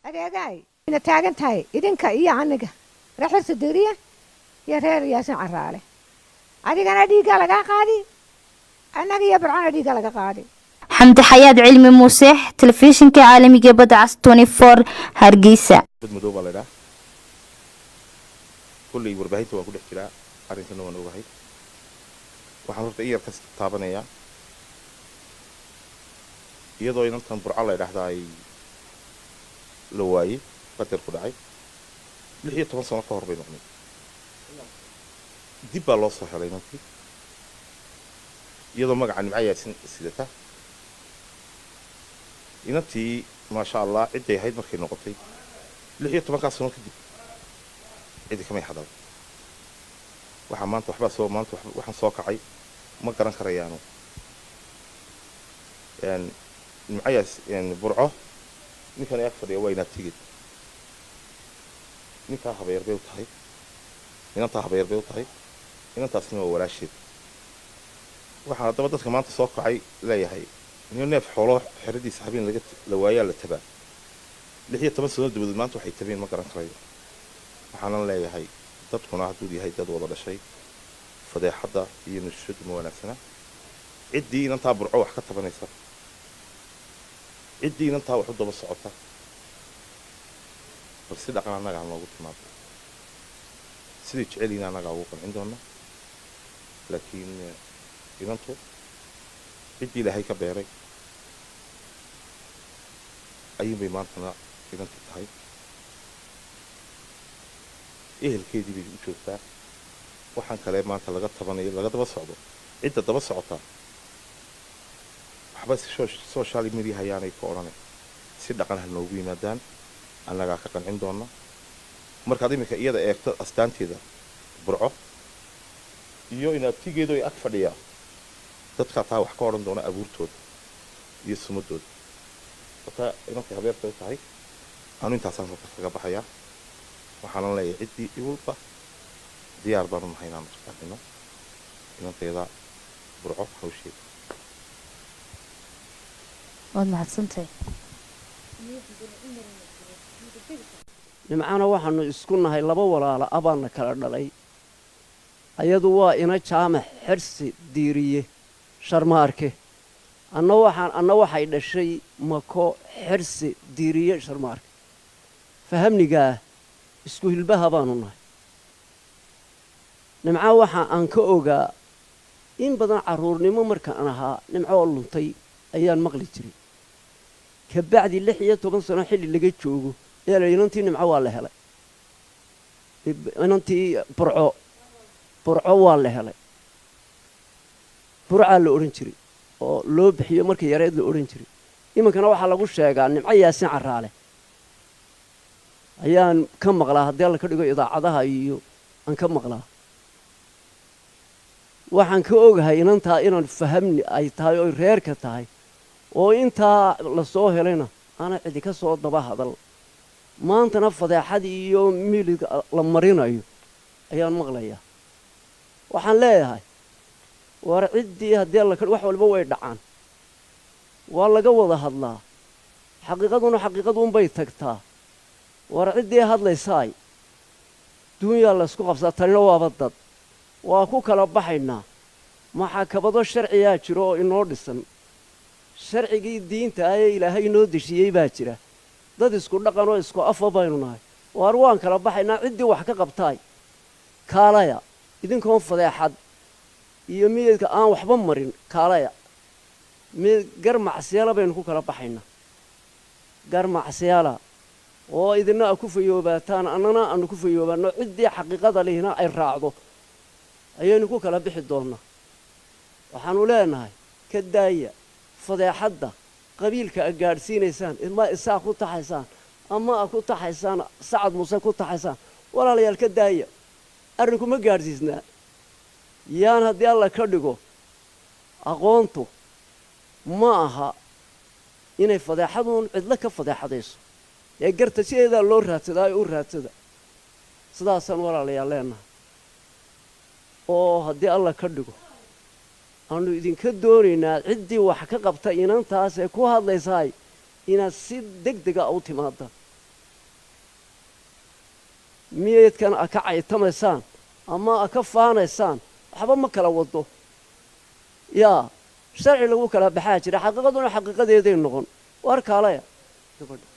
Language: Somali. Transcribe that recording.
Adeegaay ina taagan tahay idinka iyo aniga, reer Xirsi Diiriya iyo reer Yaasin Caraale. Adigana dhiiggaa lagaa qaadi, annaga iyo Burcana dhiiggaa laga qaadi. Xamdi Xayaad Cilmi Muuse, Telefishinka Caalamiga Badda Cas 24, Hargeysa. Dad madow baa la idhaha. Kolley warbaahinta waan ku dhex jiraa, arrinkana waan ogahay. Waxaan horta in yar ka taabanayaa iyadoo inantan Burco la idhaahdaa ay la waayey, qadar ku dhacay 16 sano ka hor bay maqnay. Dib baa loo soo helay inantii iyadoo magaca Nimco Yaasin sidata. Inantii, maasha Allah, cidday ahayd markay noqotay 16-kaa sano kadib, cidi kamay hadal. Waxaa maanta waxbaa soo maanta waxaan soo kacay ma garan karayaano. Nimco Yaas Burco, ninkan ag fadhiya waa inaabtigeed. Ninkaa habayar bay u tahay, inantaa habayar bay u tahay, inantaasna waa walaasheed. Waxaan haddaba dadka maanta soo kacay leeyahay, nin neef xoolo xeradiisa habeen laga la waayaa la tabaa. 16 sano dabadeed maanta waxay tabeen ma garan karayo. Waxaanan leeyahay, dadkuna hadduu yahay dad wada dhashay, fadeexadda iyo nushadu ma wanaagsana. Ciddii inantaa Burco wax ka tabanaysa, ciddii inantaa wax u daba socota, bal si dhaqan annagaa noogu timaado, siday jecelihiin annagaa ugu qancin doona. Laakiin inantu ciddii Ilaahay ka beeray ayuunbay maantana inantii tahay, ehelkeedii bay u joogtaa. Waxaan kale maanta laga tabanayo, laga daba socdo, cidda daba socotaa waxba social media hayaanay ka odhanay. Si dhaqan ha noogu yimaadaan, annagaa ka qancin doona. Markaad iminka iyada eegto astaanteeda Burco iyo inaabtigeedu ay ag fadhiyaa, dadkaa taa wax ka odhan doona abuurtooda iyo sumadooda wataa inantay habeerta u tahay. Anu intaasaan halka kaga baxayaa. Waxaanan leeyahay, ciddii iwalba diyaar baanu nahay inaanu qancino inantayda Burco hawsheeda. Waad mahadsantahay. Nimcana waxaanu isku nahay laba walaala abaana kala dhalay. Ayadu waa ina Jaamac Xersi Diiriye Sharmaarke, anna waxaan anna waxay dhashay Mako Xersi Diiriye Sharmaarke. Fahamnigaa isku hilbaha baanu nahay. Nimco waxa aan ka ogaa in badan, carruurnimo markaan ahaa, Nimco oo luntay ayaan maqli jiray. Ka bacdi 16 sano xilli laga joogo ayaa la inantii Nimco waa la helay, inantii Burco. Burco waa la helay, Burcaa la odhan jiray oo loo bixiyo markii yareed la odhan jiray. Iminkana waxaa lagu sheegaa Nimco Yaasin Caraale ayaan ka maqlaa, haddii Alla ka dhigo, idaacadaha iyo aan ka maqlaa. Waxaan ka ogahay inantaa inaan fahamni ay tahay oy reerka tahay, oo intaa la soo helayna aana cidi ka soo daba hadal. Maantana fadeexadii iyo miiliga la marinayo ayaan maqlayaa. Waxaan leeyahay, war ciddii haddii Alla ka wax walba way dhacaan, waa laga wada hadlaa, xaqiiqaduna xaqiiqaduunbay tagtaa. War ciddii hadlaysaay, duunyaa laysku qabsaa, tanina waaba dad, waa ku kala baxaynaa. Maxakabado sharciyaa jiro oo inoo dhisan, sharcigii diinta ah ee Ilaahay inoo dejiyey baa jira. Dad isku dhaqan oo isku afa baynu nahay. Waar waan kala baxaynaa, ciddii wax ka qabtaay kaalaya, idinkoon fadeexad iyo midka aan waxba marin kaalaya. Mid gar macsiyaala baynu ku kala baxaynaa, gar macsiyaala oo idina a ku fayoobaataan, annana aanu ku fayoobaanno, ciddii xaqiiqada lihina ay raacdo ayaynu ku kala bixi doonnaa. Waxaanu leenahay, ka daaya fadeexadda qabiilka a gaadhsiinaysaan, ma Isaaq ku taxaysaan ama a ku taxaysaan Sacad Muuse ku taxaysaan. Walaalayaal, ka daaya, arrinku ma gaadhsiisnaa. Yaan haddii Alla ka dhigo, aqoontu ma aha inay fadeexaduun cidlo ka fadeexadayso ee garta sideedaa loo raadsadaa u raadsada. Sidaasaan walaalayaal leenahay, oo haddii Alla ka dhigo aanu idinka doonaynaa, ciddii wax ka qabta inantaas ee ku hadlaysaay inaad si deg dega u timaadaan. Miyeedkan a ka caytamaysaan ama a ka faanaysaan, waxba ma kala wado. Yaa sharci lagu kala baxaa jira, xaqiiqaduna xaqiiqadeeday noqon. War kaalaya gabadha.